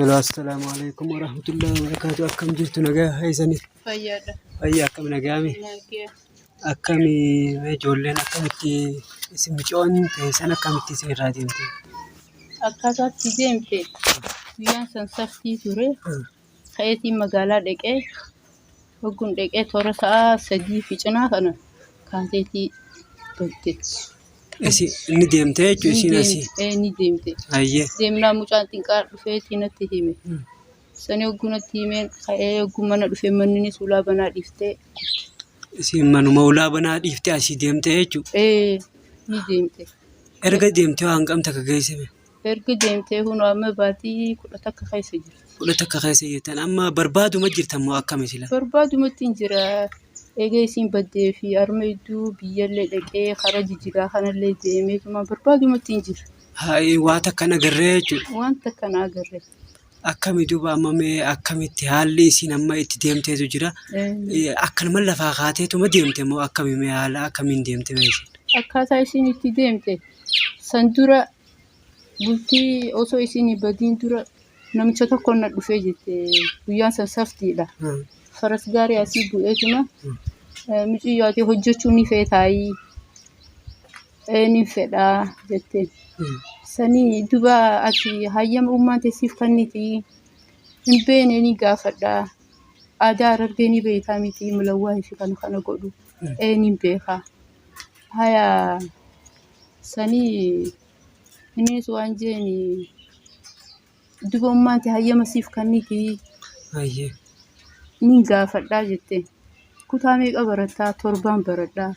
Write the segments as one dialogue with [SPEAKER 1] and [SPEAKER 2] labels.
[SPEAKER 1] Hello, assalaamu alaikum warahmatullahi wabarakatuh. Akkam jirtu nagaa keessanii?
[SPEAKER 2] Fayyaadha.
[SPEAKER 1] Fayyaa akkam nagaami?
[SPEAKER 2] Nagaa.
[SPEAKER 1] Akkami mee ijoolleen akkamitti isin micoon teessan akkamitti isin irraa deemte?
[SPEAKER 2] Akkaataatti deemte guyyaan san saftii ture. Ka'eetiin magaalaa dhaqee hogguun dhaqee toora sa'a 3 fi cinaa kana kaateetii badde.
[SPEAKER 1] Isi inni deemte jechuun
[SPEAKER 2] Ni
[SPEAKER 1] isiin asii.
[SPEAKER 2] deemte, ee, ni deemte.
[SPEAKER 1] Hayyee.
[SPEAKER 2] Deemnaa mucaan xiqqaa dhufeetii natti hime. Sani hogguu natti himeen ka'ee hogguu mana dhufee manninis ulaa banaa dhiiftee kutte.
[SPEAKER 1] Isiin manuma ulaa banaa dhiiftee asii deemte jechuudha.
[SPEAKER 2] Ee, ni deemte.
[SPEAKER 1] Erga deemtee waan qabta ka geessime.
[SPEAKER 2] Erga deemtee kunoo amma baatii 11 keessa jirti.
[SPEAKER 1] 11 keessa jirtan amma barbaaduma jirtan moo akkami sila?
[SPEAKER 2] Barbaadumatti hin jira. Eega isiin baddee fi arma hedduu biyyallee dhaqee kara jijigaa kanallee deemeetuma barbaadumatti hin jira.
[SPEAKER 1] Hayi waa takka hin agarree jechuudha.
[SPEAKER 2] Waan takka hin agarre.
[SPEAKER 1] Akkami duuba amma mee akkamitti haalli isiin amma itti deemteetu jira. Akkanuma lafaa kaateetuma deemte moo akkami mee haala akkamiin deemte mee isiin?
[SPEAKER 2] Akkaataa isiin itti deemte san dura Bultii osoo isiin hin badiin dura namicha tokko na dhufee jette guyyaan san saftiidha. Faras gaarii asii bu'eetuma mucayyoo ati hojjechuu ni feetaayii ee ni fedhaa jette. Sanii duba ati hayyama ummaan tee siif kenniti hin beene ni gaafadha. Aadaa Harargee ni beektaa miti mulawwaa fi kana kana godhu ee ni beeka. Haya Sanii innis waan jeeni duba ummaan tee hayyama siif kanniti
[SPEAKER 1] Hayyee.
[SPEAKER 2] nin gaafadhaa jette. Kutaa meeqa barattaa? Torbaan baradhaa.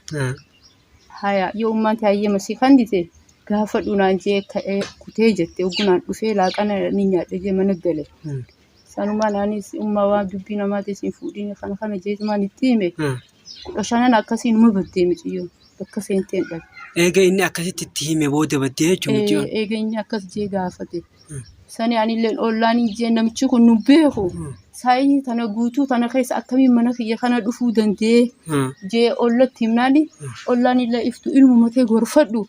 [SPEAKER 2] Haya yoo ummaan tee hayyama sii kannite gaafadhu naan jee ka'ee kutee jette. Oggu naan dhufee laaqana nin nyaadhe jee mana gale. Sanumaan anis ummaa waan dubbii namaatis hin fuudhin kana kana jeetumaan itti hime. 15n akkasii numa baddee miciyyoon bakka seenteen dhabe.
[SPEAKER 1] Eega inni akkasitti itti hime booda baddee jechuun miciyyoon.
[SPEAKER 2] Eega inni akkas jee gaafate. Sani anilleen ollaan jee namichi kun nu beeku. Saayii tana guutuu tana keessa akkamiin mana kiyya kana dhufuu danda'ee jee ollatti himnaani ollaan illee iftu ilmuma kee gorfadhu.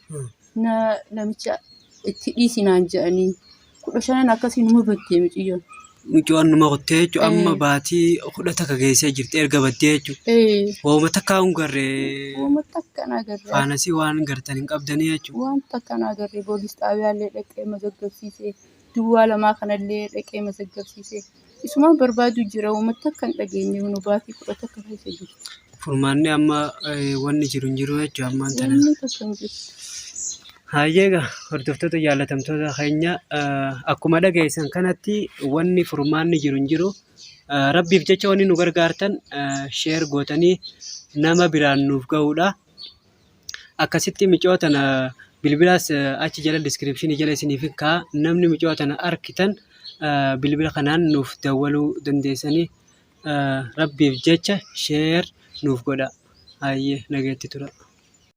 [SPEAKER 2] Na namicha itti dhiisi naan jedhanii 15n akkasii numa baddee miciyyoon.
[SPEAKER 1] Mucaan numa kuttee jechuun amma
[SPEAKER 2] Eh.
[SPEAKER 1] baatii 11 geessee jirti erga baddee jechuudha.
[SPEAKER 2] Ee,
[SPEAKER 1] Hooma takkaa hin garree
[SPEAKER 2] Wooma takka hin agarre.
[SPEAKER 1] faanasii waan gartan hin qabdanii jechuudha.
[SPEAKER 2] Waan takka hin agarre poolis xaabiyaallee dhaqee mazaggabsiise. Duwwaa lamaa kanallee dhaqee mazaggabsiise. Isumaan barbaadu jira wooma takka hin dhageenye nu baatii 11 keessa jirti.
[SPEAKER 1] Furmaanni amma wanni jiru hin jiru jechuudha ammaan tana.
[SPEAKER 2] Wanni takka hin jiru.
[SPEAKER 1] Hayyee egaa hordoftoota jaallatamtoota keenya akkuma dhageessan kanatti wanni furmaanni jiru hin jiru. Rabbiif jecha wanni nu gargaartan sheer gootanii nama biraan nuuf gahuudha. Akkasitti micoo tana bilbilaas achi jala diskiripshinii jala isiniif hin kaa'a. Namni micoo tana arkitan bilbila kanaan nuuf dawwaluu dandeessanii. Rabbiif jecha share nuuf godhaa. Hayyee nageetti turaa.